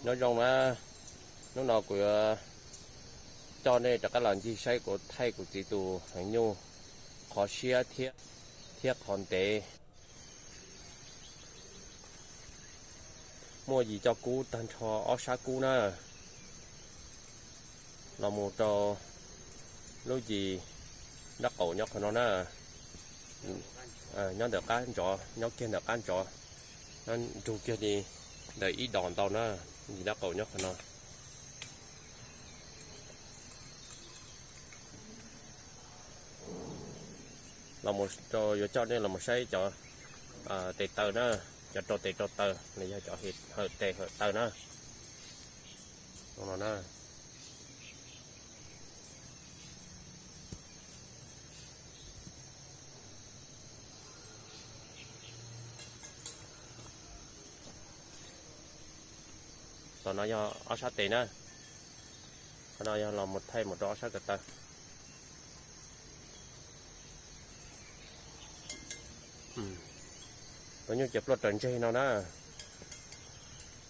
Nyob zoo na, hnub no kuv yuav coj nej rov qab los ncig saib kuv thaij kuv txiv tus heev nyuj qhov siab thiab, thiab qhov ntev. Muaj yim co kub tag nrho ob sab kub na, los mus rau lub yim nraub qaum nyob qhov no na, nyob ntawm qab ntsov, nyob kiag ntawm qab ntsov, nrug kiag li ntawm ib dos ntau na, yim nraub qaum nyob qhov no. Los mus rau, yuav coj nej los mus saib cov tes taw na, cov rau tes rau taw los yog cov hawm tes hawm taw na. Tom no yog ob sab tes na, qhov no yog los mus thaij mus rau ob sab ko taw. Tus nyuj ces pluaj raws ntseg no na,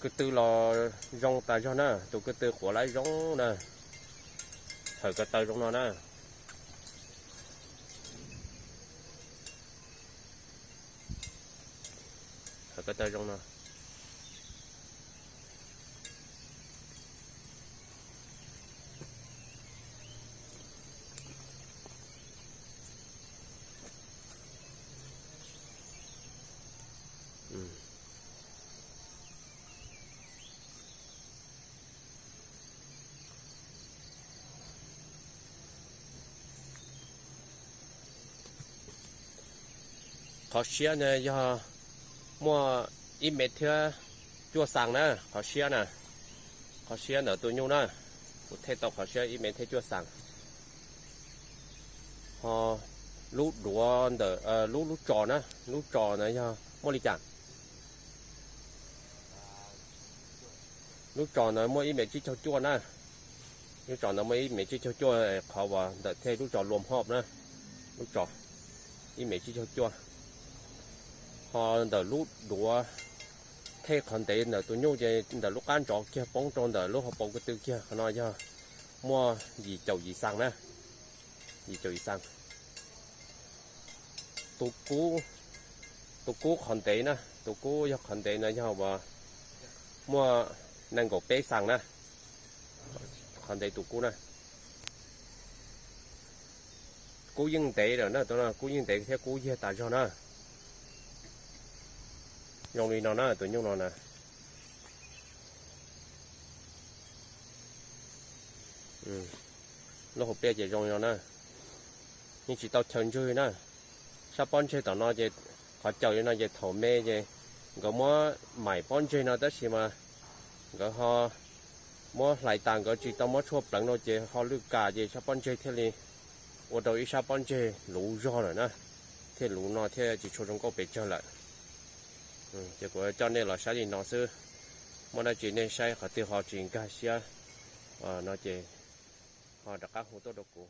ko tw los zoo tas zog na, tus ko tw quav lawv zoo na, hawm ko taw zoo no na. Hawm ko taw zoo no. Qhov siab no yog muaj ib mev thiab cuaj xas na, qhov siab na, qhov siab ntawm tus nyuj na, kuv thej tau qhov siab ib mev thiab cuaj xas. Ho lub duav ntawm lub, lub tsos na, lub tsos na yog muaj li cas? Lub tsos ntawd muaj ib mev tsib caug cuaj na, lub tsos ntawd muaj ib mev tsib caug cuaj, qhov uas ntawm thej lub tsos luam hoj na, lub tsos ib mev tsib caug cuaj. Ho ntawm lub duav thej qhov ntev ntawm tus nyuj ces ntawm lub qab ntsov kiag poob rau ntawm lub hauv paus ko tw kiag, qhov no yog muaj yim caum yim xas na, yim caum yim xas. Tus kub, tus kub qhov ntev na, tus kub yog qhov ntev no yog uas muaj nees nkaum peb xas na, qhov ntev tus kub na. Kub yeej ntev lawm na, tus no kub yeej ntev thiab kub yag tas zog na. Zoo li no na, tus nyuj no na. Lub hauv pliaj ces zoo li no na. Yeej tsis tau chaw ntswg na. Sab pob ntseg tom no ces qhov caws li no ces thaum me ces nkawd muab maim pob ntseg no tab sis mas nkawd ho muab hlais tas, nkawd tsis tau muab tshuaj pleev no ces ho lwj kam ces sab pob ntseg thiaj li ua rau ib sab pob ntseg luv zog lawm na, thiaj luv no thiaj tsis tshua zoo nkauj pes tsawg lawm. Ces kuv coj nej los saib li no xwb, muaj dab tsi nej saib qhov twg ho tsis nkag siab no ces ho rov qab hu tuaj rau kuv.